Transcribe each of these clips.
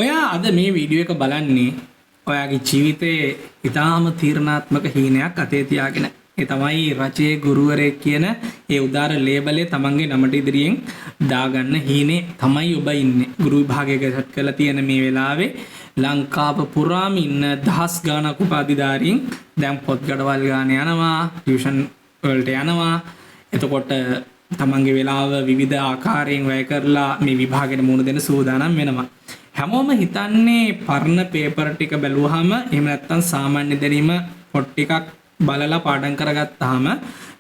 ඔයා අද මේ වීඩියෝ එක බලන්නේ ඔයාගේ ජීවිතයේ ඉතාම තීරණාත්මක හීනයක් අතේ තියාගෙන. ඒ තමයි රජයේ ගුරුවරයෙක් කියන ඒ උදාර ලේබලේ තමන්ගේ නමට ඉදිරියෙන් දාගන්න හීනේ තමයි ඔබ ඉන්නේ. ගුරු විභාගය ගැසට් කරලා තියෙන මේ වෙලාවේ ලංකාව පුරාම ඉන්න දහස් ගාණක් උපාධිධාරීන් දැන් පොත් ගඩවල් ගාන යනවා, ටියුෂන් වලට යනවා. එතකොට තමන්ගේ වෙලාව විවිධ ආකාරයෙන් වැය කරලා මේ විභාගෙට මුහුණ දෙන්න සූදානම් වෙනවා. හැමෝම හිතන්නේ පරණ පේපර් ටික බැලුවාම එහෙම නැත්නම් සාමාන්‍ය දැනීම පොත් ටිකක් බලලා පාඩම් කරගත්තාම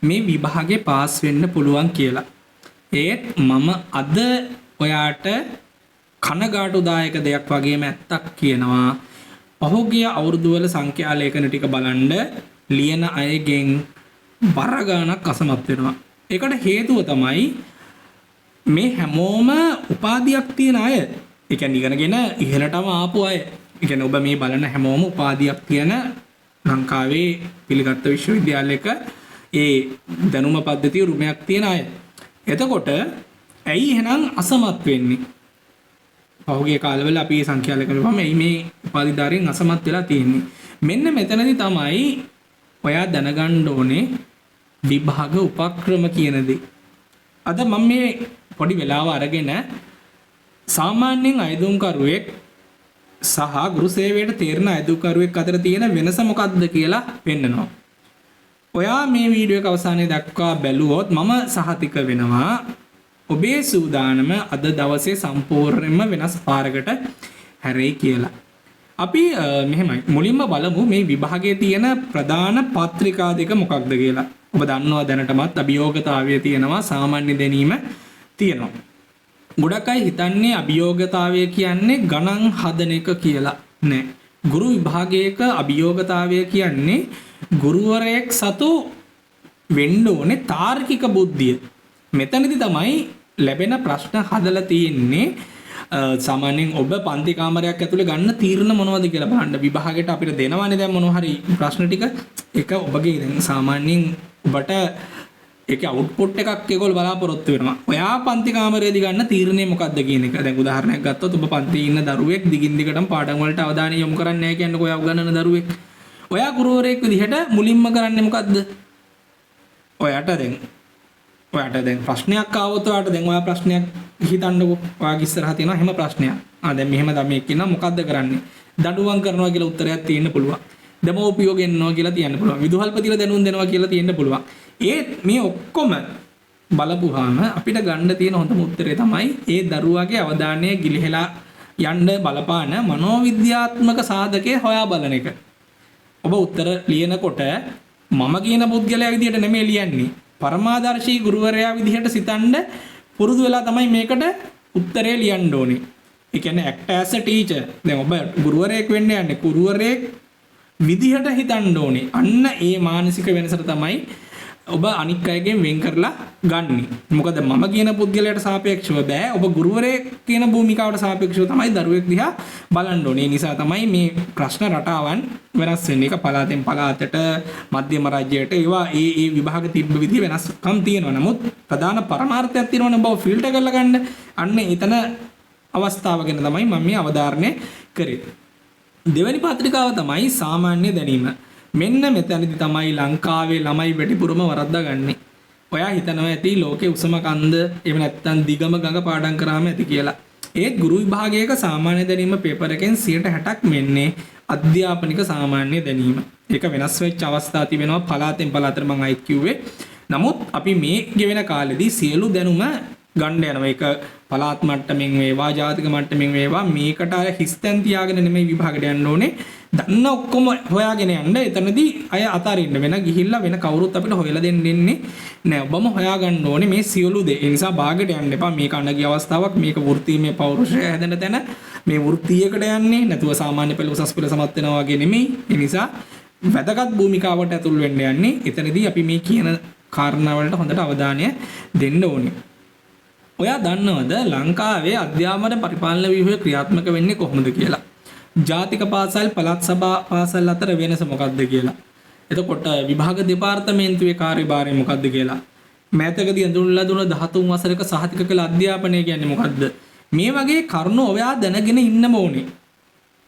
මේ විභාගේ පාස් වෙන්න පුළුවන් කියලා. ඒත් මම අද ඔයාට කනගාටුදායක දෙයක් වගේම ඇත්තක් කියනවා. පහුගිය අවුරුදු වල සංඛ්‍යා ලේඛන ටික බලන්න ලියන අයගෙන් බර ගාණක් අසමත් වෙනවා. ඒකට හේතුව තමයි මේ හැමෝම උපාධියක් තියෙන අය. ඒ කියන්නේ ඉගෙනගෙන ඉහළටම ආපු අය. ඒ කියන්නේ ඔබ මේ බලන හැමෝම උපාධියක් තියෙන ලංකාවේ පිළිගත්ත විශ්වවිද්‍යාලයක ඒ දැනුම පද්ධතිය උරුමයක් තියෙන අය. එතකොට ඇයි එහෙනම් අසමත් වෙන්නේ? පහුගිය කාලවල අපි මේ සංඛ්‍යා ලේඛන බලපුවම ඇයි මේ උපාධිධාරීන් අසමත් වෙලා තියෙන්නේ? මෙන්න මෙතනදී තමයි ඔයා දැනගන්න ඕනේ විභාග උපක්‍රම කියන දේ. අද මම මේ පොඩි වෙලාව අරගෙන සාමාන්‍යයෙන් අයදුම්කරුවෙක් සහ ගුරු සේවයට තේරෙන අයදුම්කරුවෙක් අතර තියෙන වෙනස මොකක්ද කියලා පෙන්නනවා. ඔයා මේ වීඩියෝ එක අවසානයේ දක්වා බැලුවොත් මම සහතික වෙනවා ඔබේ සූදානම අද දවසේ සම්පූර්ණයෙන්ම වෙනස් පාරකට හැරෙයි කියලා. අපි මෙහෙමයි මුලින්ම බලමු මේ විභාගයේ තියෙන ප්‍රධාන පත්‍රිකා දෙක මොකක්ද කියලා. ඔබ දන්නවා දැනටමත් අභියෝගතාවය තියෙනවා, සාමාන්‍ය දැනීම තියෙනවා. ගොඩක් අය හිතන්නේ අභියෝගතාවය කියන්නේ ගණන් හදන එක කියලා. නෑ. ගුරු විභාගයක අභියෝගතාවය කියන්නේ ගුරුවරයෙක් සතු වෙන්න ඕනේ තාර්කික බුද්ධිය. මෙතනදි තමයි ලැබෙන ප්‍රශ්න හදලා තියෙන්නේ. සාමාන්‍යයෙන් ඔබ පන්ති කාමරයක් ඇතුලේ ගන්න තීරණ මොනවද කියලා බලන්න. විභාගෙට අපිට දෙනවනේ දැන් මොනවා හරි ප්‍රශ්න ටික. ඒක ඔබගේ දැන් සාමාන්‍යයෙන් ඔබට ඒකේ අවුට්පුට් එකක් ඒගොල්ලෝ බලාපොරොත්තු වෙනවා. ඔයා පන්ති කාමරයේදී ගන්න තීරණය මොකද්ද කියන එක. දැන් උදාහරණයක් ගත්තොත් ඔබ පන්තියේ ඉන්න දරුවෙක් දිගින් දිගටම පාඩම් වලට අවධානය යොමු කරන්නේ නැහැ කියන්නකෝ ඔයා උගන්වන දරුවෙක්. ඔයා ගුරුවරයෙක් විදිහට මුලින්ම කරන්නේ මොකද්ද? ඔයාට දැන් ප්‍රශ්නයක් ආවොත් ඔයාට දැන් ඔයා ප්‍රශ්නයක් හිතන්නකෝ. ඔයාගේ ඉස්සරහා තියෙනවා එහෙම ප්‍රශ්නයක්. ආ දැන් මෙහෙම ළමයෙක් ඉන්නවා මොකද්ද කරන්නේ? දඬුවම් කරනවා කියලා උත්තරයක් තියෙන්න පුළුවන්. දෙමව්පියෝ ගෙන්නනවා කියලා තියන්න පුළුවන්. විදුහල්පතිලා දැනුම් දෙනවා කියලා තියෙන්න පුළුවන්. ඒත් මේ ඔක්කොම බලපුවාම අපිට ගන්න තියෙන හොඳම උත්තරේ තමයි ඒ දරුවාගේ අවධානය ගිලිහෙලා යන්න බලපාන මනෝවිද්‍යාත්මක සාධකය හොයා බලන එක. ඔබ උත්තර ලියනකොට මම කියන පුද්ගලයා විදිහට නෙමෙයි ලියන්නේ. පරමාදර්ශී ගුරුවරයා විදිහට සිතන්න පුරුදු වෙලා තමයි මේකට උත්තරේ ලියන්න ඕනේ. ඒ කියන්නේ act as a teacher. දැන් ඔබ ගුරුවරයෙක් වෙන්න යන්නේ ගුරුවරයෙක් විදිහට හිතන්න ඕනේ. අන්න ඒ මානසික වෙනසට තමයි ඔබ අනික් අයගෙන් වෙන් කරලා ගන්නෙ. මොකද මම කියන පුද්ගලයාට සාපේක්ෂව බෑ. ඔබ ගුරුවරයෙක් කියන භූමිකාවට සාපේක්ෂව තමයි දරුවෙක් දිහා බලන්න ඕනේ. ඒ නිසා තමයි මේ ප්‍රශ්න රටාවන් වෙනස් වෙන්නේ. ඒක පළාතෙන් පළාතට, මධ්‍යම රාජ්‍යයට ඒවා ඒ ඒ විභාග තිබ්බ විදිහ වෙනස්කම් තියෙනවා. නමුත් ප්‍රධාන පරමාර්ථයක් තියෙනවනේ ඔබව ෆිල්ටර් කරලා ගන්න. අන්න එතන අවස්ථාව ගැන තමයි මම මේ අවධාරණය කරේ. දෙවැනි පත්‍රිකාව තමයි සාමාන්‍ය දැනීම. මෙන්න මෙතනදි තමයි ලංකාවේ ළමයි වැඩිපුරම වරද්දා ගන්නෙ. ඔයා හිතනවා ඇති ලෝකේ උසම කන්ද එහෙම නැත්නම් දිගම ගඟ පාඩම් කරාම ඇති කියලා. ඒත් ගුරු විභාගයක සාමාන්‍ය දැනීම පේපර් එකෙන් 60ක් වෙන්නේ අධ්‍යාපනික සාමාන්‍ය දැනීම. ඒක වෙනස් වෙච්ච අවස්ථා තිබෙනවා පළාතෙන් පළාතට මං ආයිත් කිව්වේ. නමුත් අපි මේ ගෙවෙන කාලෙදී සියලු දැනුම ගන්න යනවා. ඒක පළාත් මට්ටමින් වේවා, ජාතික මට්ටමින් වේවා, මේකට අර හිස්තැන් තියාගෙන නෙමෙයි විභාගයට යන්න ඕනේ. දන්න ඔක්කොම හොයාගෙන යන්න. එතනදී අය අතාරින්න වෙන ගිහිල්ලා වෙන කවුරුත් අපිට හොයලා දෙන්න ඉන්නේ නෑ. ඔබම හොයාගන්න ඕනේ මේ සියලු දේ. ඒ නිසා භාගයට යන්න එපා. මේක අනගි අවස්ථාවක්. මේක වෘත්තීමය පෞරුෂය හැදෙන තැන. මේ වෘත්තීයකට යන්නේ නැතුව සාමාන්‍ය පෙළ උසස් පෙළ සමත් වෙනවා වගේ නෙමෙයි. ඒ නිසා වැදගත් භූමිකාවට ඇතුල් වෙන්න යන්නේ. එතනදී අපි මේ කියන කාරණා වලට හොඳට අවධානය දෙන්න ඕනේ. ඔයා දන්නවද ලංකාවේ අධ්‍යාපන පරිපාලන ව්‍යුහය ක්‍රියාත්මක වෙන්නේ කොහොමද කියලා? ජාතික පාසල් පළාත් සභා පාසල් අතර වෙනස මොකක්ද කියලා? එතකොට විභාග දෙපාර්තමේන්තුවේ කාර්යභාරය මොකක්ද කියලා? මෑතකදී අඳුන්වලා දුන 13 වසරක සහතික කළ අධ්‍යාපනය කියන්නේ මොකක්ද? මේ වගේ කරුණු ඔයා දැනගෙන ඉන්නම ඕනේ.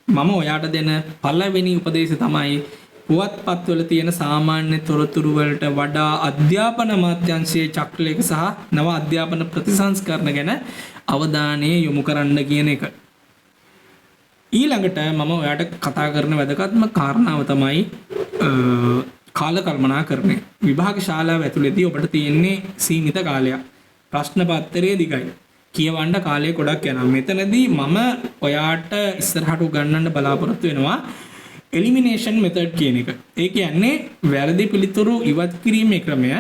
මම ඔයාට දෙන පළවෙනි උපදේශය තමයි පුවත්පත්වල තියෙන සාමාන්‍ය තොරතුරු වලට වඩා අධ්‍යාපන අමාත්‍යාංශයේ චක්‍රලේඛ සහ නව අධ්‍යාපන ප්‍රතිසංස්කරණ ගැන අවධානය යොමු කරන්න කියන එක. ඊළඟට මම ඔයාට කතා කරන වැදගත්ම කාරණාව තමයි කාල කළමනාකරණය. විභාග ශාලාව ඇතුළේදී ඔබට තියෙන්නේ සීමිත කාලයක්. ප්‍රශ්න පත්‍රයේ දිගයි. කියවන්න කාලය ගොඩක් යනවා. මෙතනදී මම ඔයාට ඉස්සරහට උගන්වන්න බලාපොරොත්තු වෙනවා එලිමිනේෂන් මෙතඩ් කියන එක. ඒ කියන්නේ වැරදි පිළිතුරු ඉවත් කිරීමේ ක්‍රමය.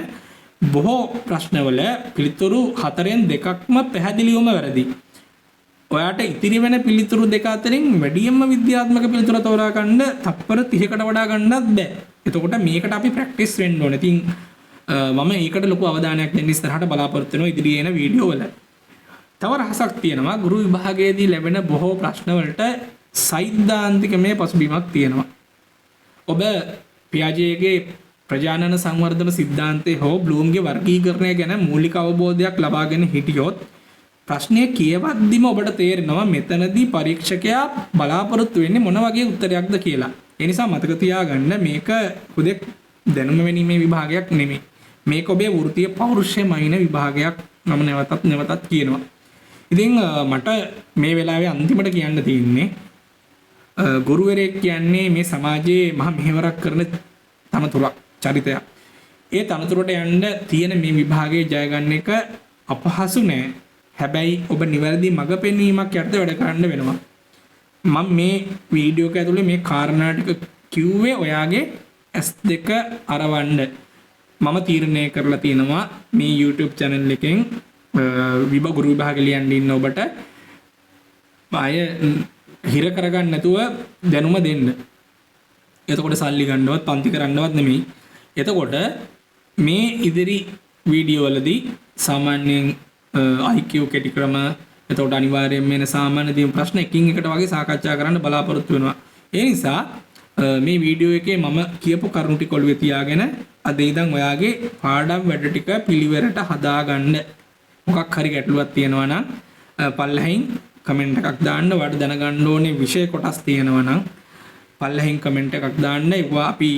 බොහෝ ප්‍රශ්නවල පිළිතුරු 4න් 2ක්ම පැහැදිලිවම වැරදි. ඔයාට ඉතිරි වෙන පිළිතුරු දෙක අතරින් වැඩියෙන්ම විද්‍යාත්මක පිළිතුර තෝරා ගන්න තප්පර 30කට වඩා ගන්නත් බෑ. එතකොට මේකට අපි ප්‍රැක්ටිස් වෙන්න ඕනේ. ඉතින් මම ඒකට ලොකු අවධානයක් දෙන්න ඉස්සරහට බලාපොරොත්තු වෙනවා ඉදිරියේ එන වීඩියෝ වල. තව රහසක් තියෙනවා. ගුරු විභාගයේදී ලැබෙන බොහෝ ප්‍රශ්න වලට සෛද්ධාන්තිකමය පසුබිමක් තියෙනවා. ඔබ පියාජේගේ ප්‍රජානන සංවර්ධන සිද්ධාන්තය හෝ බ්ලූම්ගේ වර්ගීකරණය ගැන මූලික අවබෝධයක් ලබාගෙන හිටියොත් ප්‍රශ්නය කියවද්දිම ඔබට තේරෙනවා මෙතනදී පරීක්ෂකයා බලාපොරොත්තු වෙන්නේ මොන වගේ උත්තරයක්ද කියලා. ඒ නිසා මතක තියාගන්න මේක හුදෙක් දැනුම වැනීමේ විභාගයක් නෙමෙයි. මේක ඔබේ වෘත්තීය පෞරුෂය මයින විභාගයක් මම නැවතත් නැවතත් කියනවා. ඉතින් මට මේ වෙලාවේ අන්තිමට කියන්න තියෙන්නේ ගුරුවරයෙක් කියන්නේ මේ සමාජයේ මහා මෙහෙවරක් කරන තනතුරක්, චරිතයක්. ඒ තනතුරට යන්න තියෙන මේ විභාගයේ ජය ගන්න එක අපහසු නෑ. හැබැයි ඔබ නිවැරදි මඟ පෙන්වීමක් යටතේ වැඩ කරන්න වෙනවා. මම මේ වීඩියෝ එක ඇතුලේ මේ කාරණා ටික කිව්වේ ඔයාගේ S2 අරවන්න. මම තීරණය කරලා තියෙනවා මේ YouTube channel එකෙන් ගුරු විභාග ලියන්න ඉන්න ඔබට ආය හිර කරගන්න නැතුව දැනුම දෙන්න. එතකොට සල්ලි ගන්නවත් පන්ති කරන්නවත් නෙමෙයි. එතකොට මේ ඉදිරි වීඩියෝ වලදී සාමාන්‍යයෙන් IQ කෙටි ක්‍රම, එතකොට අනිවාර්යයෙන්ම එන සාමාන්‍ය දීම් ප්‍රශ්න එකින් එකට වගේ සාකච්ඡා කරන්න බලාපොරොත්තු වෙනවා. ඒ නිසා මේ වීඩියෝ එකේ මම කියපු කරුණු ටික ඔළුවේ තියාගෙන අද ඉඳන් ඔයාගේ පාඩම් වැඩ ටික පිළිවෙලට හදාගන්න. මොකක් හරි ගැටලුවක් තියෙනවා නම් පල්ලෙහින් කමෙන්ට් එකක් දාන්න. ඔයාලට දැනගන්න ඕනේ විෂය කොටස් තියෙනවා නම් පල්ලෙහින් කමෙන්ට් එකක් දාන්න. ඒවා අපි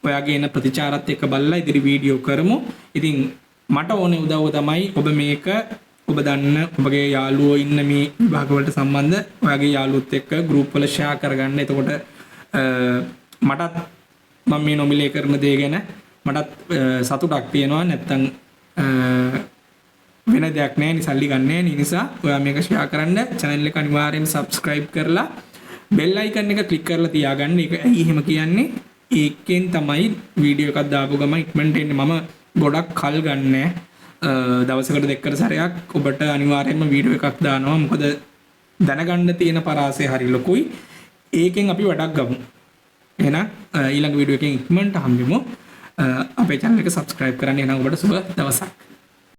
ඔයාගේ එන ප්‍රතිචාරත් එක්ක බලලා ඉදිරි වීඩියෝ කරමු. ඉතින් මට ඕනේ උදව්ව තමයි ඔබ මේක ඔබ දන්න ඔබගේ යාළුවෝ ඉන්න මේ විභාග වලට සම්බන්ධ ඔයාගේ යාළුවොත් එක්ක ගෲප් වල ෂෙයා කරගන්න. එතකොට මටත් මම මේ නොමිලේ කරන දේ ගැන මටත් සතුටක් තියෙනවා. නැත්තම් වෙන දෙයක් නෑ නේ, සල්ලි ගන්න නෑ නේ. නිසා ඔයා මේක ෂෙයා කරන්න. channel එක අනිවාර්යයෙන්ම subscribe කරලා bell icon එක ක්ලික් කරලා තියාගන්න. ඒක ඇයි එහෙම කියන්නේ? ඒකෙන් තමයි වීඩියෝ එකක් දාපු ගමන් ඉක්මනට එන්නේ. මම ගොඩක් කල් ගන්නෑ. දවසකට දෙකකට සැරයක් ඔබට අනිවාර්යයෙන්ම වීඩියෝ එකක් දානවා. මොකද දැනගන්න තියෙන පරාසය හරි ලොකුයි. ඒකෙන් අපි වැඩක් ගමු. එහෙනම් ඊළඟ වීඩියෝ එකෙන් ඉක්මනට හම්බෙමු. අපේ channel එක subscribe කරන්න. එහෙනම් ඔබට සුබ දවසක්.